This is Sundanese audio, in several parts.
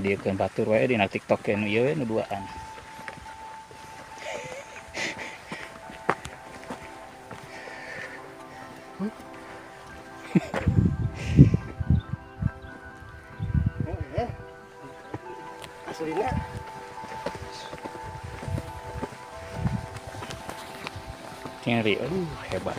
Ngabidiekeun batur wae dina TikTok nu ieu we nu duaan. Aslina. Tingri, aduh hebat.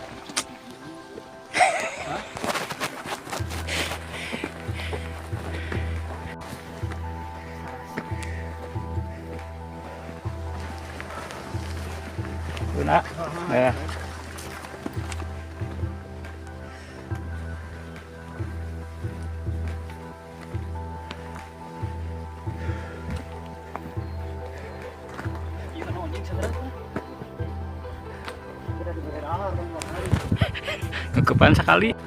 Luna, ya. Kekepan sekali.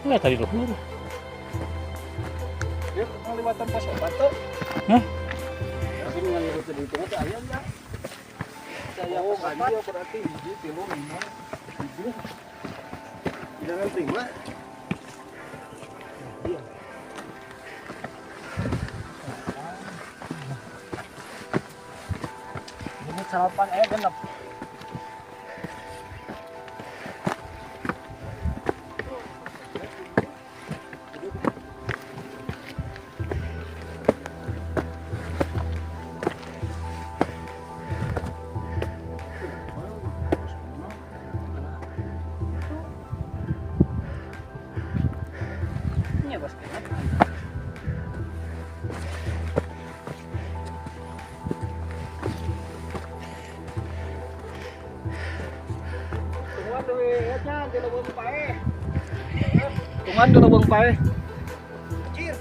Enggak tadi luhur. Dia ngaliwatan pas obat tuh. Hah? Tapi ngaliwatan di itu teh aya enggak? Saya oh, iya berarti hiji, tilu, lima, tujuh. Jangan terima. Iya. Ini salapan genep. Tungan dulu bang pae. Anjir.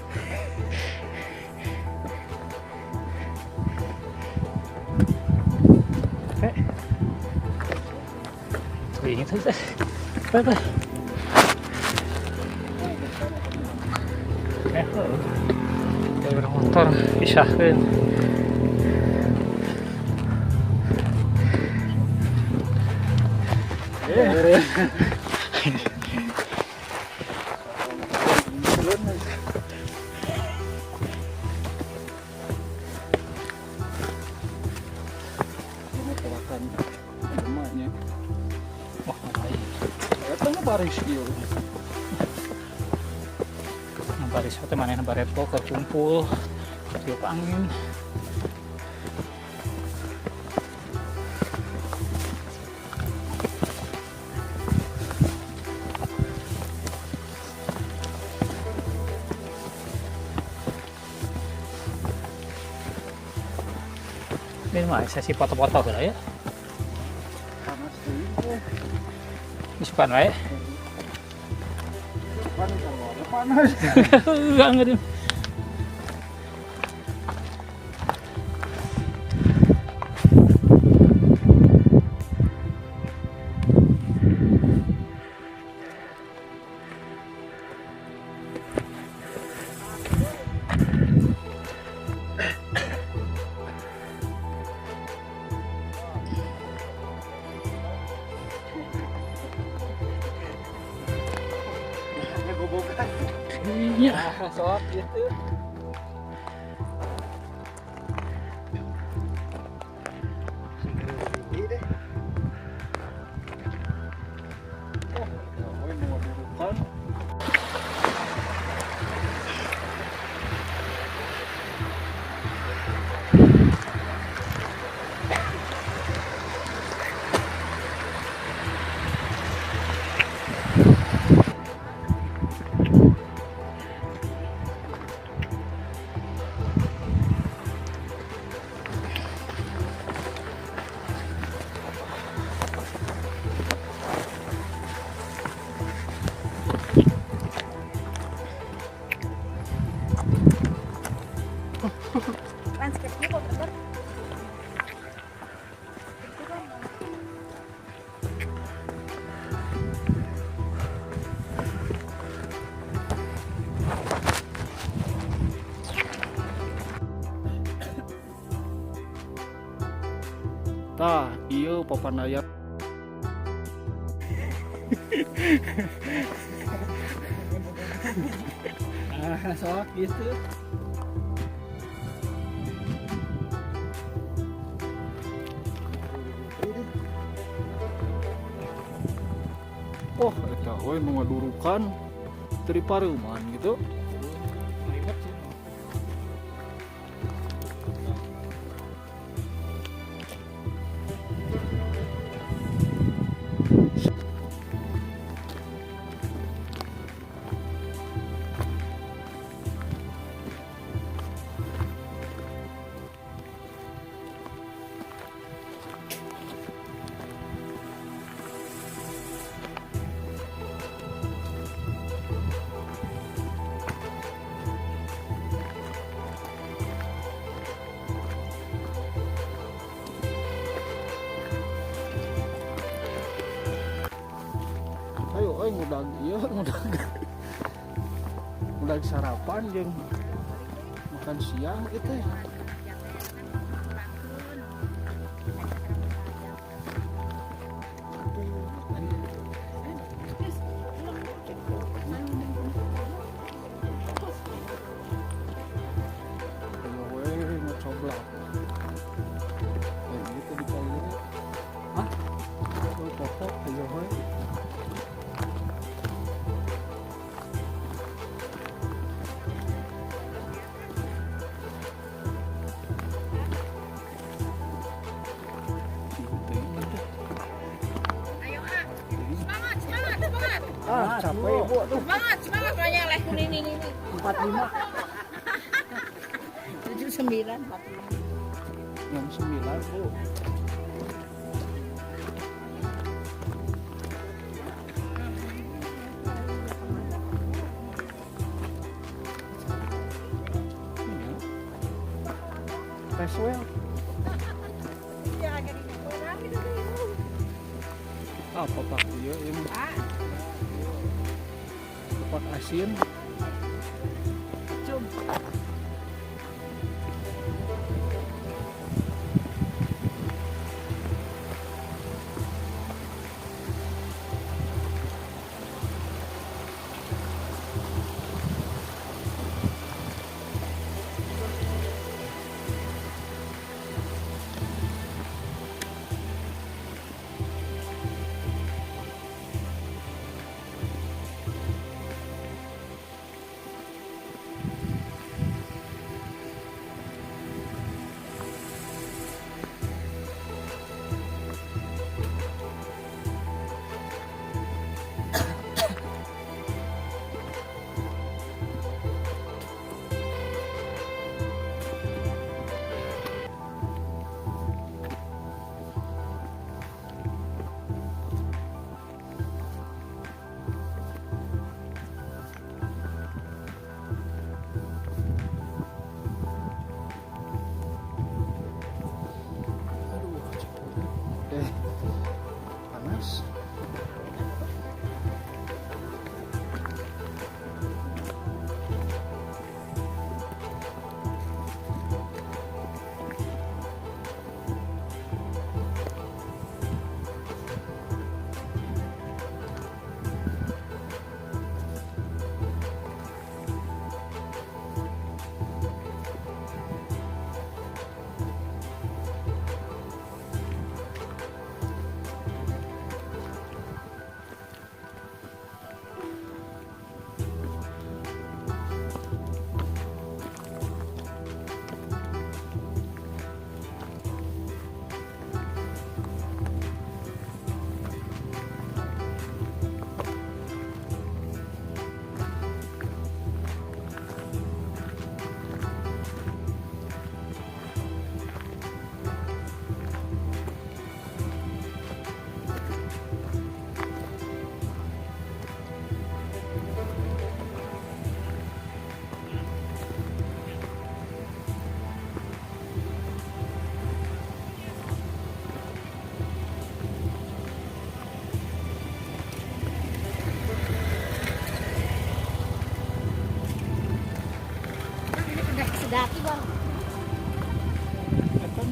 Ini tuh. Apa? Motor pisahkeun. Wah, ngapain? Eta baris ieu. Baris teh manehna bareto keur kumpul tiup angin. Ini mah sesi foto-foto lah ya. Panas teuing. Isukan wae. Panas. Banget. Bobogan. Iya. Sok gitu. Ini deh. Oh, ini mau dudukan. Landscape-nya kok bener. Tah, ieu papan aya. Ah, sok gitu. Oh, eta we nu ngadurukan teu dipareuman gitu. Ribet sih. Ayo euy ngudag ieu ngudag. Ngudag sarapan jeung makan siang ieu teh. Ayo we ngocoblak. Kayak gitu di kali. Hah? Oh, pokok ayo we. Ayo ah. Semangat, semangat, semangat. Ah, capek ibu tuh. Semangat, semangat banyak leh kuning ini ini. 45. 79 45. Jam 9, Bu. Tes well. Iya, agak dikurang gitu tuh. Ah, papak ieu ieu mah. Ah, Papak asin. Cum.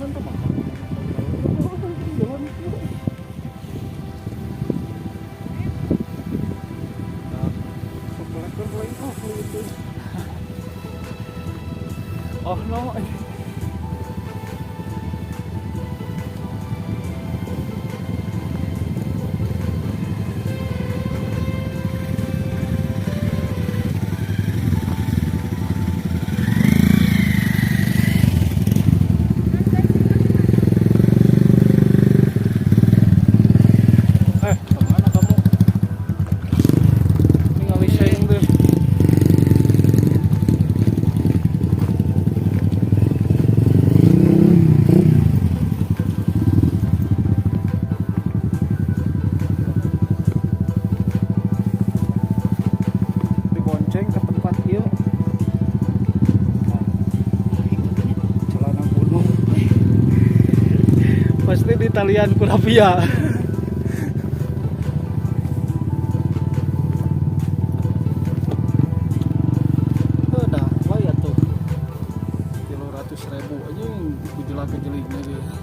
Kan tuh makan. Jalan itu. Nah, kolektor lain oh itu. Oh no. Kemana kamu? Tinggal sharing deh. Dibonceng ke tempat ieu. Celana gunung. Pasti di talian kurapia. Udah, wah ya tuh. 300.000 aja yang gejala-gejeliknya gitu.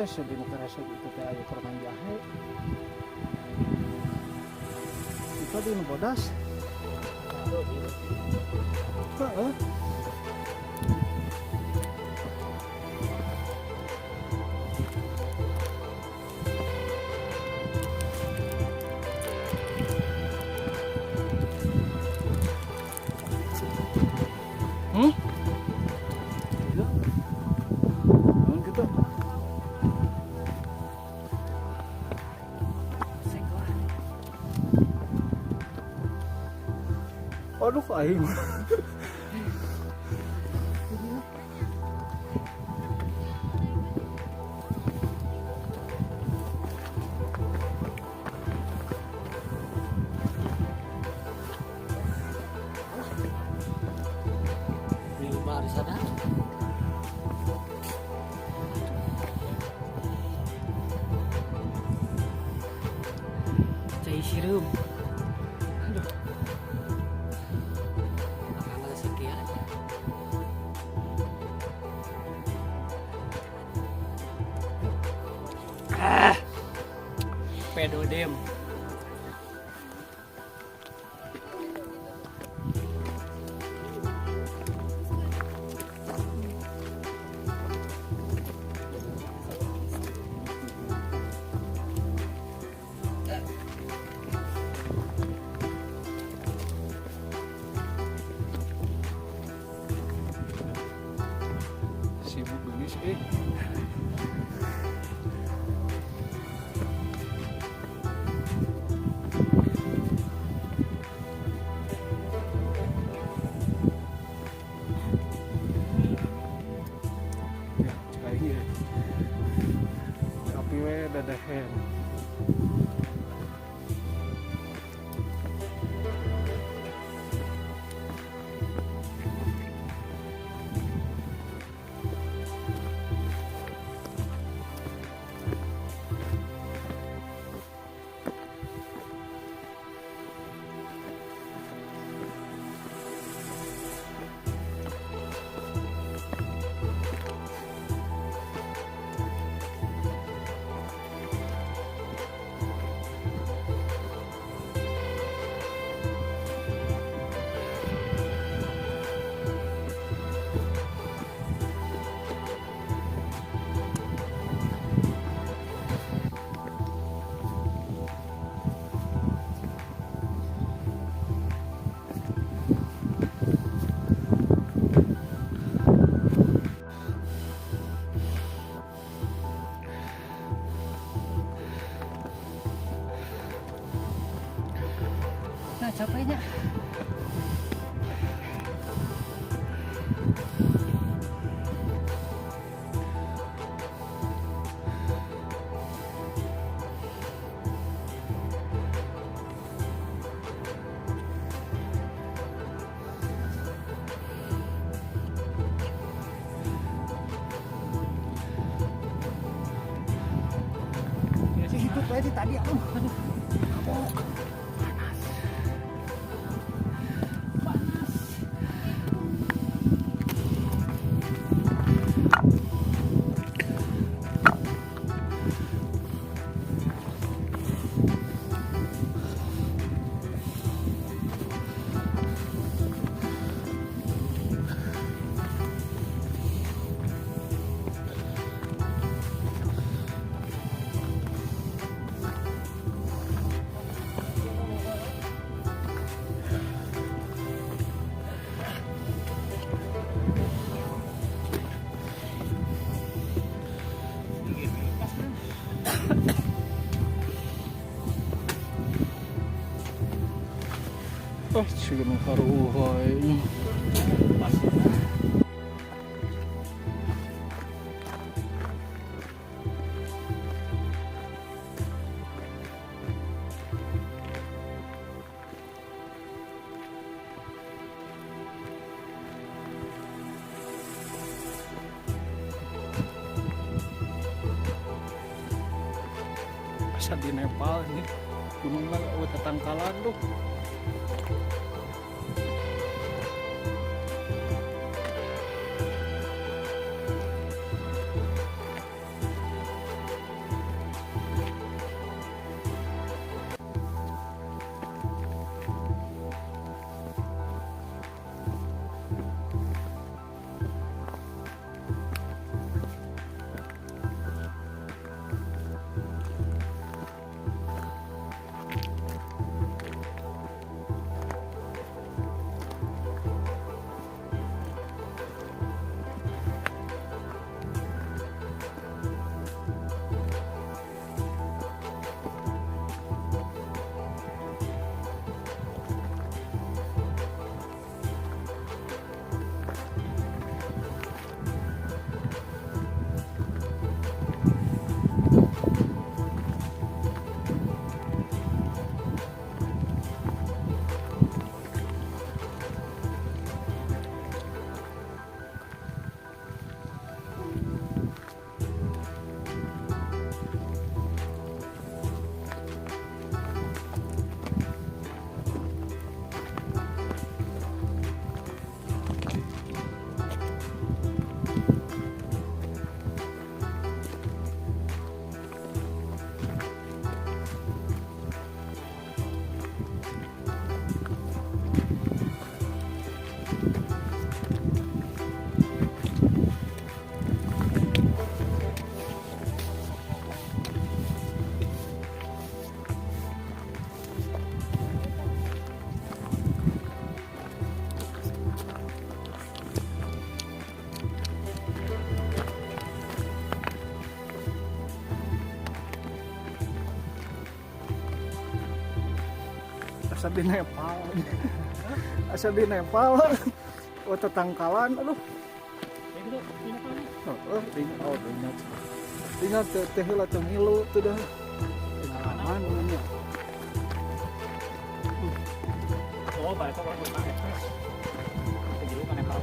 Sedih muka resep itu teh aya permen jahe. Itu di nu bodas. Heeh. Hmm? Iya. Naon kitu? Sek lah. Aduh, aing. Di rumah di sana. Cai sireum. Aduh. Akang sekian. Ah. Pedodem. Sibuk geus eh. Hidup aja tadi aduh, aduh. Kapok. Panas. Panas. Oh, sige mong karuhay. Asa di Nepal nih, gunung mah eueuh tatangkalan tuh. Asa di Nepal. Asa di Nepal. Oh, tetangkalan aduh. Oh, oh, ingat. Ingat teh heula teu ngilu teu dah. Pengalaman nya. Oh, balik ke orang Ekspres. Kita ka Nepal.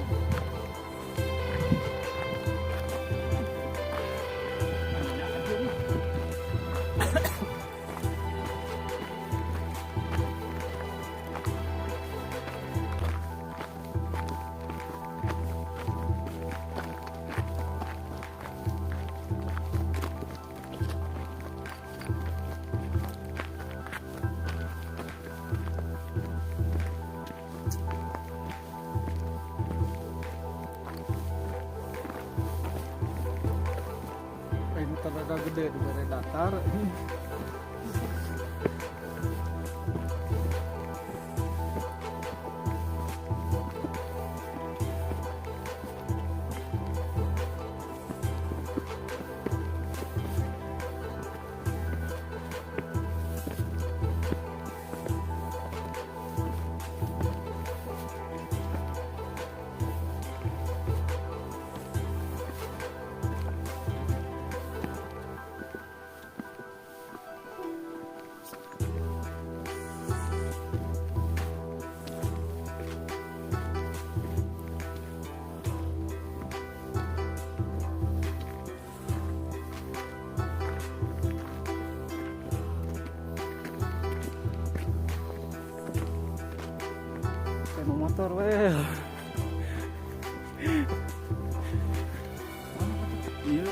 Ini tenaga gede dibere datar. Kayak motor weh. Iya.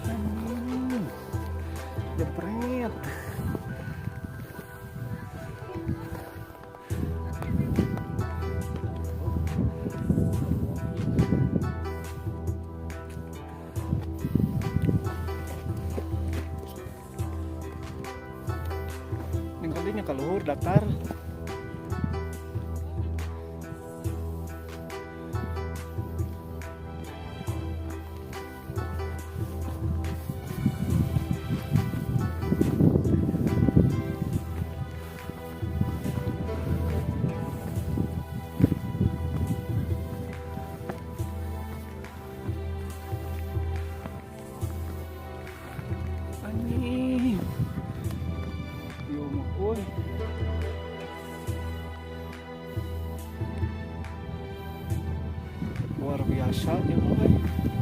Anjing. Jepret. Yang kalinya ke luhur datar. Anjing. Yo mah euy. Luar biasa dia mah euy.